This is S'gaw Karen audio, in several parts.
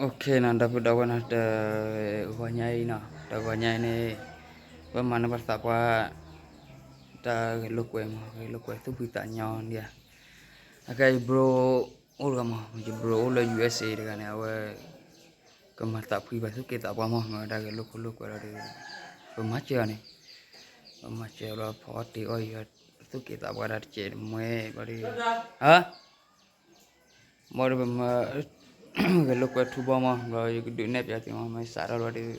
OK နီၤ ဒီပုၢ်ဒီဝဲၢ်နီၤ တဂီၤညါအံၤနီၤ တဂီၤညါအံၤန့ၣ် ပမၤန့ၢ်ပှၤသးပှၢ် တၢ်ဂဲၤလိာ်ကွဲမး ဂဲၤလိာ်ကွဲသူၣ်ဖှံသးညီန့ၣ်ဧါ. အခဲယ bro အိၣ်တဂၤမး ယ bro အိၣ်လၢ ယူၢ်အ့ၣ်စ့ တဂၤန့ၣ် အဝဲ ကမၤသးဖှံပှၤသူၣ်က့သးပှၢ်မး မ့ၢ်ဝဲဒၣ်ဂဲၤလိာ်ကွဲလိာ်ကွဲလီၤဒီး ပမၤစၢၤအီၤန့ၣ် ပမၤစၢၤလီၤ ဖီအီၣ်တ့ၤအီၣ်ယံၤ သူၣ်က့သးပှၢ်တၢ်တစဲးတမှဲဘျီဒီး ဘျီဒီးပမၤ ဂဲၤလိာ်ကွဲထူဘီမး ဘျီယကဒုးနဲၣ်ပၠးသုမး မ့ၢ်စးထီၣ်ဘျီဒီး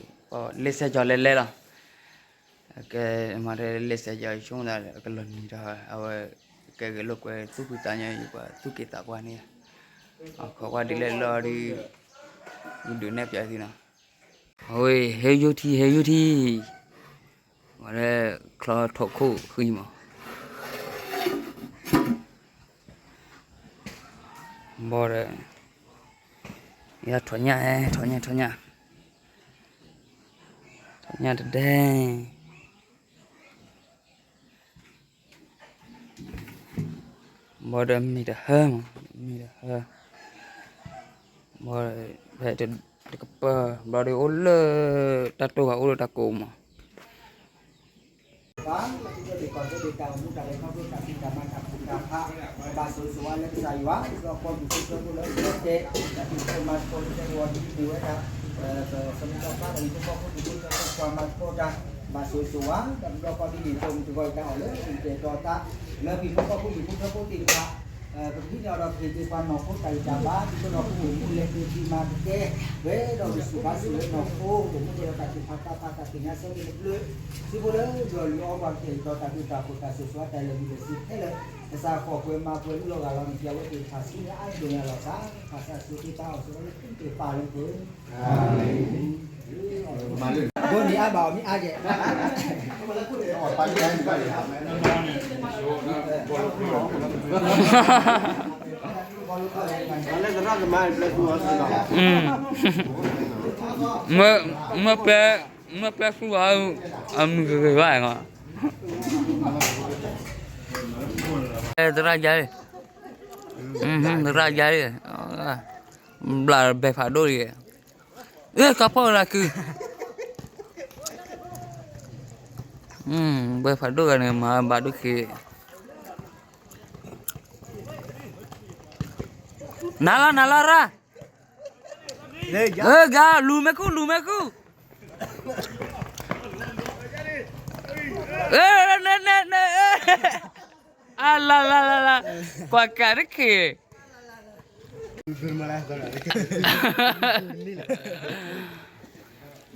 လ့ၣ်စဲးကီၤလဲၤလဲၣ်လီၤ. ကဲ မၤထဲလ့ၣ်စဲးကီၤ ဆိကမိၣ်သး ကလီၤနံၤဒီး အဝဲ ကဲဂဲၤလိာ်ကွဲသူၣ်ဖှံသးညီ ယပှၤသူၣ်က့သးပှၢ်န့ၣ် အခီကွၢ်ဒ်လဲၣ်လီၤဒီး ယဒုးနဲၣ်ပၠးသုနီၤ. အဝဲ ဟဲယိထံ ဟဲယိထံ ဝဲဒၣ်ချီထီၣ်ခိၣ်ဃံမး ဘီဒီး ယထီၣ်ညၣ် ထီၣ်ညၣ် ထီၣ်ညၣ် ထီၣ်ညၣ်တဒဲ ဘီဒီးမ့ၢ်တဟၢမး မ့ၢ်တဟၢ ဘီဖဲတကပၢၢ် ဘျီဒီးအိၣ်လၢ တၢ်တိၢ်ဂၤအိၣ်လၢတၢ်ကိးမး ပှၤလၢကီၢ်ဒီးတၢ်အိၣ်မူတၢ်လဲၤခီဖျိတၢ်ဖံးတၢ်မၤတၢ်ကူၣ်တၢ်ဖး ဘၣ်ဆိၣ်ဂ့ၤဆိၣ်ဝါလၢကစၢ်ယွၤ ဒီးကီၢ်သူၣ်ကီၢ်သးလၢအံၤတဲ တၢ်ဖံးတၢ်မၤသကိးလၢကီၢ်ဒ်န့ၣ်ဝဲဒၣ် ပသရၣ်သးလၢဟံၣ်ဖိဃီဖိဒ်သိးပှၤမၤသကိးတၢ် ဘၣ်ဆိၣ်ဂ့ၤဆိၣ်ဝါ ဒီးဘျီကီၢ်ဒ်န့ၣ် ကၠိမုၢ်တဂီၤအံၤတၢ်အီၣ်လၢအံၤတဲာ်တီၤသး လၢဟံၣ်ဖိဃီဖိသ့ၣ်တဖၣ် ပကဟံးန့ၢ်အီၤဒီးကဟ့ၣ်က့ၤပှၤနီၢ်ခိတၢ်ဂံၢ်တၢ်ဘါ ဒ်သိးဒီးပအိၣ်မူလဲၤက့ၤဒံးမၤကကဲ ဝဲဒီးကစူၢ်ဘါစူၢ်လၢနီၢ်ခိ အိၣ်မူဒီးတၢ်ထုကဖၣ်တၢ်သ့ၣ်ညါဆၢက့ၤတဖျၢၣ် သုးဖိလၢယွၤလံၤအီပှၤကတဲာ်ကတီၤတၢ်ဒုးတၢ်ခိၣ်တၢ်ဆိၣ်ဆိၣ်အတၢ်လဲၤမုၢ်လဲၤဆ့ခဲလၢာ် ကစၢ်ဃီၣ်ပှဲၤမၤပှဲၤလူလီၤဂာ်လီၤ နကဝဲသ့ၣ်တဖၣ်ဆူညါအါဒိၣ်ညါလီၤသး သးစၢ်ဆိးက့တၢ်အီၣ်ဆိးလၢကံၢ်ပာ်လၢပှဲၤ ဘိန့ၣ်အါဘၣ်အီၤမ့ၢ်အါကဲ မ့ၢ်ပျဲ မ့ၢ်ပျဲသူၣ်အီၤ အမုၢ်ဂ့ၤဂ့ၤဘၣ် သရၣ်ယါ သရၣ်ယါ ဘျးဘဲဖးဒိၣ်လံ အဲ ကဖီၣ်လၢကု ဘဲဖးဒိၣ်ဂၤန့ၣ် မၤဘၣ်ဒိၣ်ခံ နၤလီၤ နၤလီၤရၣ် ဂၤ လူၤမ့ၢ်ခူၣ် လူၤမ့ၢ်ခူၣ် နဲနဲနဲ အလၤလၤလၤလၤ ကွၢ်ကးတခ့ ဒီး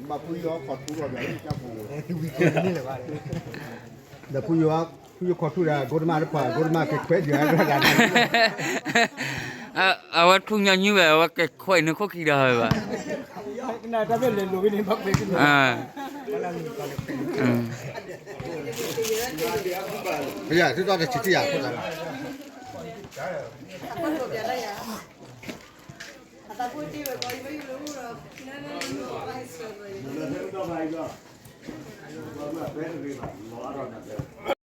ဖုယိၤခီၣ်ထူဒီး ဂိတမၣ်တဖၣ် ဂိတမၣ်က့ၤခွဲးဒံးဒၣ် အဝဲထူၣ်ညီနုၢ်ဝဲ အဝဲက့ၤခွဲးနုာ်ခိၣ်ခံဒီးဝဲဘၣ် ပယၤ သုတၢ်တဆံးတယၤခိၣ်သးလီၤ